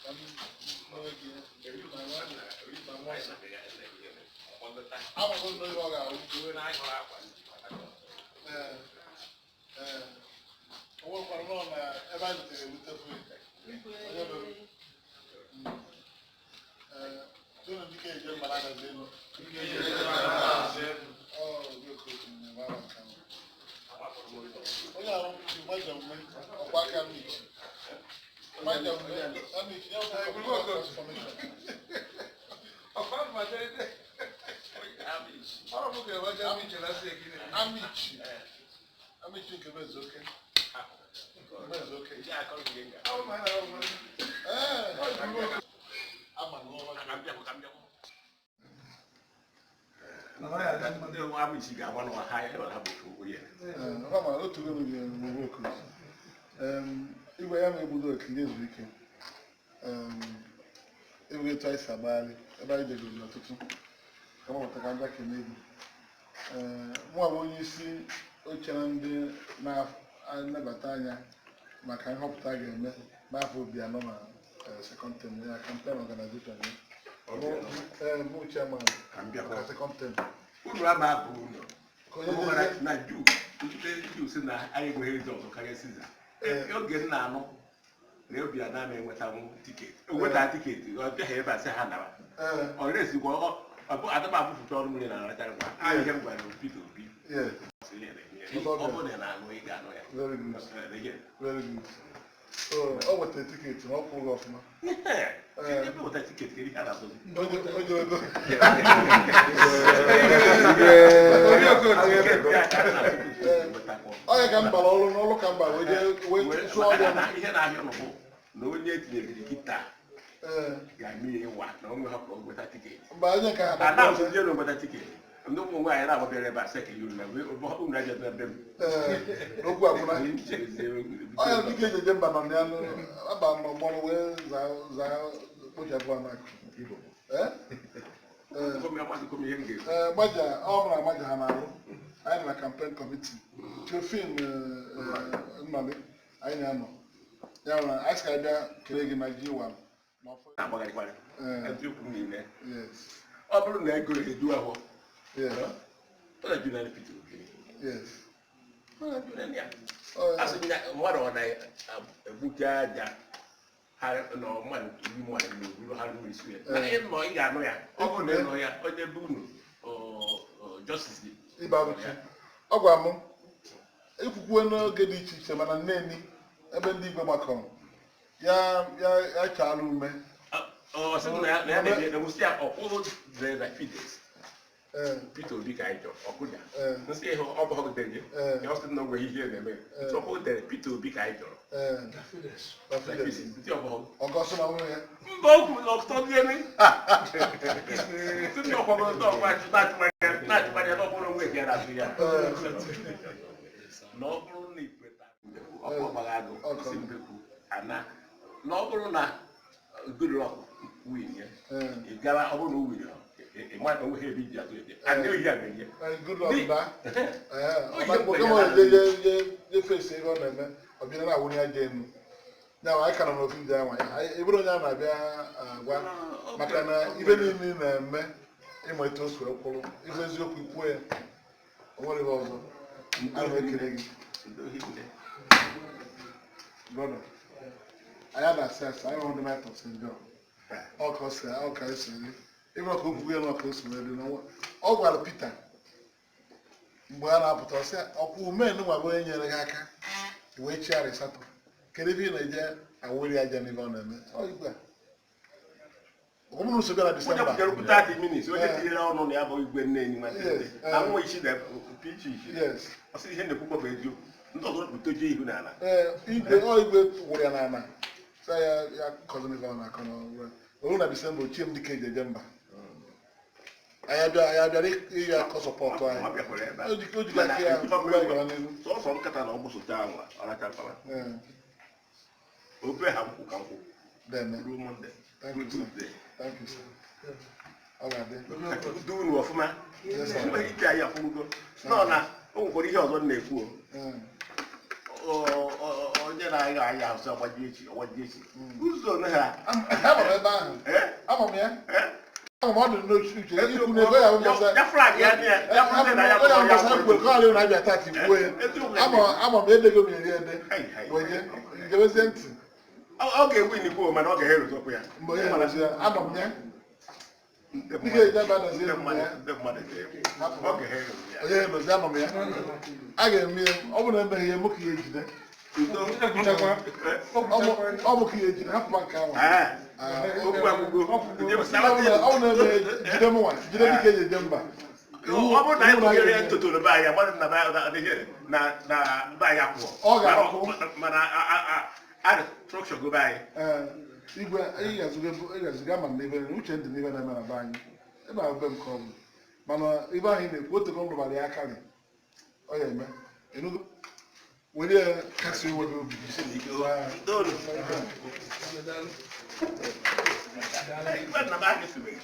Ka m mewe gị na nwa na nwa. Amaghị m na ihe ọ ga-awụ. Ee, ee, o nwekwara nọ na ebe anyị rutere erute fụ ya. Onye bụ ee tụnụ dike eje mba na-adazi elu. Ọ obi okotu na-eme ara nke ahụ. Onye arụ ji mmaja ume ọkwa aka michi mmaja ume amichi ya bụ transformation. Amichi amichi nke bụ ezeoke bụ ezeoke. Ee, ama na ọma. Ee, ọ ma otu ego ga-enwe okotu. Igwe ya ma egbudo okiri ezu ike. Ebe etu anyị si agbagharị ebe anyị jegoro ọtụtụ ka m pụta ka m bịa kelee gị. Ee, mụnwa bụ onye isi oche na ndị na-anabata anya maka nhọpụta a ga-eme n'afọ Obianọ na second term ya, campaign organization ya. Ee, mụ chairman maka second term. Uru ama abụ ụlọ. Ka onye Ọ gwara jezie na Juu, ndị Juu si na anyị enweghị eze ọzọ karịa Siza. Ee. Oge m na-anụ na Obianọ ama enwetanwu ticket, enweta ticket, ọ bịaghị ebe a sị ha nara. Ee. Ọ resikwa ọ bụ adama abụfụta ọrụ mmiri na arachara ahụ ihe m gwara Peter Obi. Sị ihe na-eme ya. Ọ bụrụ na ị na-anụ, ị ga-anụ ya. Very good. Ee, ihe. Very good. So ọ nwetara ticket na ọ kwụrụ ọfụma. Ee, ebe nweta ticket, kedu ihe a na-azụzi? Onye ego. Ticket ya ka a na-azụ nwetakwa. Onye ka m bara ọrụ n'ọrụ ka m bara wee jee wee tụọ ọrịa m. Ihe na-ahịa ụnụ bụ na onye etinyere kịta ga-eme ya ịwa na onwe hapụrụ nweta ticket. Mgbe onye nke ha A na-azụ ndị na nweta ticket, ndị ụmụ nwaanyị na-agbabịara ebe a sị ka yuru na unu aja na be m. Ee, n'okwu agwụna. Onye dịka ejeje mba nọ ya aba n'ọgbọrọ wee zaa zaa kpochapụ anakụ. Ee? Ee. Ihe m ga-ekwu. Ee, gbaja ọ mụrụ amaja ha na-arụ anyị na campaign committee Theophile Nnọlị anyị na-anọ ya nwere anyị sị ka anyị bịa kelee gị na G1 na ọfọ. Na-agbagharịkwara eziokwu niile. Ọ bụrụ na ego edu ahụ ọ na-eju na Peter Obi. Ọ na-eju na ya. A sị na mmadụ ọ na-egbute aja ha nọ mmadụ iri mmadụ na-eburu ha mmiri su ya na ị nọ ị ga-anụ ya. Ọ bụrụ na ị nọ ya onye be unu justice Ịba arụchi ọ gwa m ekwukwuo n'oge dị iche iche, mana nneni ebe ndị igwe gbakọrọ ya ya ya chaala ume. Ọ sị na ya na ya na-eje na nwụsị ya ọkwụrụ dere na Fides. Peter Obi ka anyị chọrọ ọkụja. Nsị ịhụ ọ bụ họgidere gị. Ya ọ sị na o nweghị ihe na-eme. Ọkwụ dere Peter Obi ka anyị chọrọ na na Fides. Fides ndị ọ bụ Ọgọsị na nwunye ya. Mba, okwu na ọtọ dị eme sị na ọkwado ndị ọkwa na-achụkwanye na ọ bụrụ onwe ya na-azụ ya na ọ bụrụ na ikweta ọkụ ọgbagha agụ si mbekwu ana na ọ bụrụ na Goodluck win ya ị gara ọ bụrụ na o win ya ị ma onwe ha ebe iji atụ eje and ohi a ga-enye. Goodluck daa. Ee, Oyi, ọ ekwe ya na na- je je je je fesi ebe ọ na-eme ọ bịara na-awụnye aja enu ya ma anyị ka nọ n'ofu nje anwa ya. Ị bụrụ onye a na-abịa agwa maka na ibe niile ị na-eme ịma etu o si wee kwụrụ ife eziokwu ikwuo ya, o nwere ihe ọzọ ana m ekele gị. Ndị ohi nne. Brother, anyị na-asị asị anyị hụ ndị Knight of St. John ọ ka o si ọ ka esi dị ịbụrụ ka o kwuo ya na ọ ka o si wee dị n'ọnwa ọ gwara Peter mgbe a na-apụta ọ sị ọkwụ ume nwa bụ onye nyere gị aka i wee chigharị asatọ, kedu ebe ị na-eje awụri aja n'ihe ọ na-eme ọ igwe a ọ bụrụ na bịa na Onye Disemba kwutere okwu 30 minutes, onye Ee. tinyere ọnụ na ya bụ igwe nne enyi nwanne na nwa isi na pichi isi. Ọ sị ihe na-ekwukwa bụ eziokwu, ndị ọzọ kputoje ihu n'ala. Ee, igwe ọ igwe wụrụ ya n'ala sị ya ya kọzọ ife ọ na-akọ n'ọrụ oru na Disemba ochie m dịka eji eje mba anyị abịa anyị abịara ịyọ akọ support anyị. Ọ bịakwara ebe a. O ji aka ya wee gara n'ihu. Sọsọ nkata na ọgbụsụcha anwa ọracha mkpara. Obe ha nkwụ ka nkwụ Deme. ruo Monday. Thank ruo you, sir. Tuesday. Thank you, sir. Ọ ga-adị. Du unu ọfụma. Yes, sir. Mgbe ike anyị akwụrụgo nọ na o nwekwara ihe ọzọ m na-ekwu o. Onye na-anya anya ahụ sị ọgbaji echi, ọgbaji echi ụzọ onwe ha. Ama m ebe ahụ. Eh? Ama m ya. Eh? Ama m ọ dị n'oche uche ikwu na ego ya bụ mbọsa. Ya flag ya dị ya, ya bụrụ na ya Ego ya bụ bụ ya mbọsa bụ kwuru ka ọ na abịa tati kwuo ya. Eziokwu. Ama m edego m eri ede. Hai, hai. Wenye ngebezie ntị. Ọ ga-ewu inikwu, mana ọ ga-eherụzọkwa ya. Mgbe onye nọzi ya, anọ m ya. Ndị Dike eji ebe a nọzi ndị elu mmadụ ya. Ndị mmadụ ga-ewu, ọ ga-eherụzọ ya. Onye nọzi, anọ m ya. A ga-eme ya, ọ bụrụ na emeghị ya, mụ ka ya ejide. Udo. Ọ bụ ka ya ejide, hapụ m nke ahụ. Ah, okwu agwụgo. Ọ bụ na emeghị, jide m nwa, jide dike eji eje mba. Ọ bụrụ na anyị tụnyere ya ntụtụrụ be anyị, agbadị na be anyị na na be anyị akwụọ. Ọ ga-akwụ. Mana a structure go be anyị. Ee, igwe ị ga-azụga ama na ibe uche ndị n'ibe na-eme na be anyị ebe ahụ be m ka ọ bụ, mana ibe ahụ ị na-ekwu otego m rụbara ya aka rị ọ ya eme. Enugo were ya kasị onwe gị obi. Ndonu. Igwe nna m ahụ esibeghị.